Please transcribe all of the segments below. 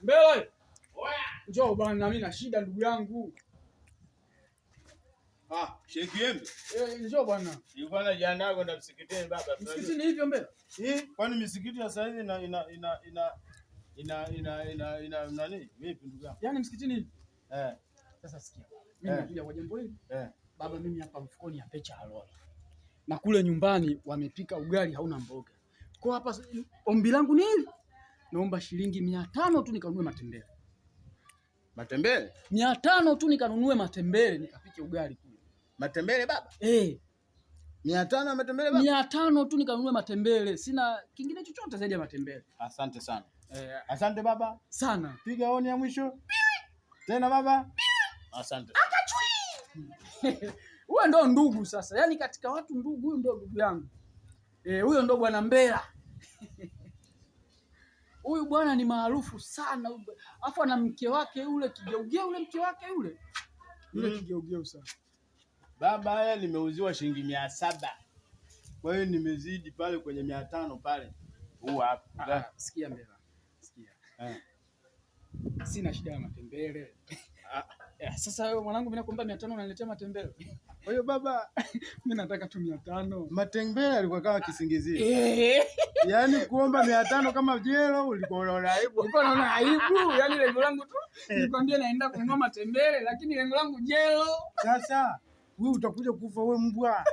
Mbele. Njoo bwana, mimi na shida ndugu yangu. Ah, Sheikh Yembe. Eh, njoo bwana. Nilikuwa najiandaa kwenda msikitini baba. Msikitini hivyo mbele? Eh, kwani misikiti ya sasa hivi ina ina ina ina ina ina ina ina nani? Vipi ndugu yangu? Yaani msikitini hivi? Eh. Sasa sikia. Mimi nimekuja kwa jambo hili. Eh. Baba, mimi hapa mfukoni ya pecha alola. Na kule nyumbani wamepika ugali hauna mboga. Kwa hapa ombi langu ni hili. Naomba shilingi 500 tu nikanunue matembele. Matembele? 500 tu nikanunue matembele nikapike ugali kule. Matembele baba? Eh. 500 matembele baba? 500 tu nikanunue matembele. Sina kingine chochote zaidi ya matembele. Asante sana. Eh, asante baba. Sana. Piga honi ya mwisho. Tena baba. Asante. Akachui. Huyo ndo ndugu sasa. Yaani katika watu ndugu, huyu ndo ndugu yangu. Eh, huyo ndo bwana Mbela. Huyu bwana ni maarufu sana. Alafu ana mke wake yule kigeugeu, yule mke wake yule. Yule kigeugeu sana. Baba, haya nimeuziwa shilingi 700. Kwa hiyo nimezidi pale kwenye 500 pale. Huu hapa. Ah, sikia Mbela. Sikia. Sina shida ya matembele. Sasa wewe mwanangu, mimi nakuomba 500 unaniletea matembele. Kwa hiyo baba, mimi nataka tu 500. Matembele alikuwa kama kisingizio. Yaani kuomba 500 kama jelo ulikuwa unaona aibu. Ulikuwa unaona aibu. Yaani lengo langu tu nikwambie naenda kununua matembele, lakini lengo langu jelo. Sasa wewe utakuja kufa wewe mbwa.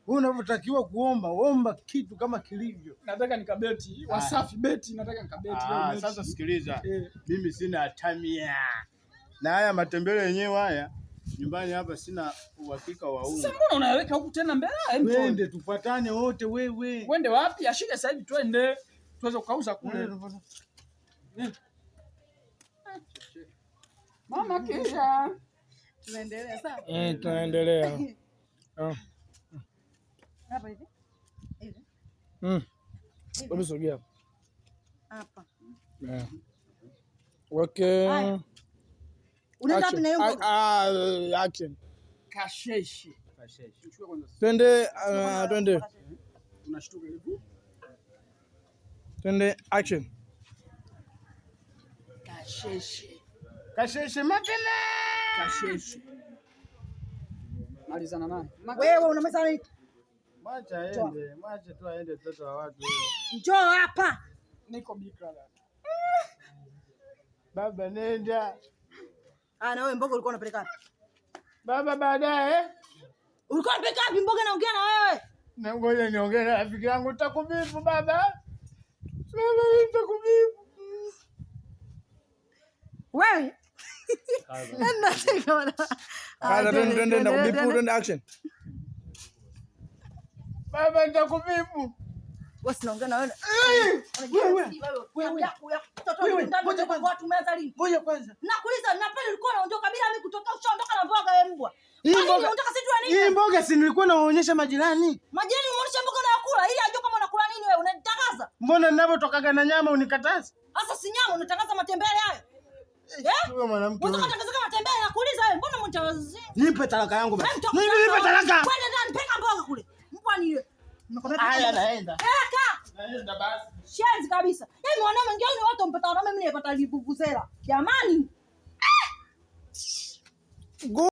Wewe unavyotakiwa kuomba, omba kitu kama kilivyo. Nataka nikabeti, Wasafi beti, nataka nikabeti leo mechi. Sasa sikiliza. Mimi sina hata 100. Na haya matembele yenyewe haya nyumbani hapa sina uhakika wa unga. Sasa mbona unayaweka huku tena mbele? Twende tufuatane wote wewe. Uende wapi? Ashike sasa hivi twende. Tuweze kukauza kule. Mama kisha. Tunaendelea sawa? Tunaendelea. Hapa hivi? Hivi? Hebu sogea. Hapa. Okay. Haya. Unaenda wapi na hiyo mboga? Action. Kasheshe. Kasheshe. Tuchukue kwanza. Twende, twende. Unashtuka hivi. Twende action. Kasheshe. Kasheshe mapema. Kasheshe. Malizana naye. Wewe unamaliza nini? Mwacha aende, mwacha tu aende mtoto wa watu. Njoo hapa. Niko bikra dada. Baba nenda. Ah, na wewe mboga ulikuwa unapeleka wapi? Baba baadaye. Ulikuwa unapeleka wapi mboga? Naongea na wewe. Na ngoja niongee na rafiki yangu, nitakubifu baba. Baba nitakubifu. Wewe. Kaza, twende, twende, nitakubifu, twende action. Baba nitakubifu. Wewe sinaongea na wewe. Wewe, Wewe, ngoja kwanza. Watu umeanza lini? Ngoja kwanza. Nakuuliza, na pale ulikuwa unaondoka bila mimi kutoka, ushaondoka na mboga wewe mbwa. Hii Kwani mboga- unaondoka sisi tuna nini? Hii mboga si nilikuwa nawaonyesha majirani. Majirani umeonyesha mboga unayokula ili ajue kama unakula nini wewe, unanitangaza. Mbona ninavyotokaga na nyama unikataza? Sasa si nyama unatangaza matembele hayo. Eh? Wewe mwanamke Unataka wewe. kutangaza kama matembele, nakuuliza wewe, mbona mtawazi? Nipe talaka yangu basi. Wewe mtoka Nipe, nipe talaka. Kwenda ndani, peka mboga kule. Mbwa ni yule. Haya naenda. Peka. Naenda basi. Shenzi kabisa. Yaani mwanaume ngeni watu mpata wanaume, mimi nimepata livuvuzela. Jamani. Go.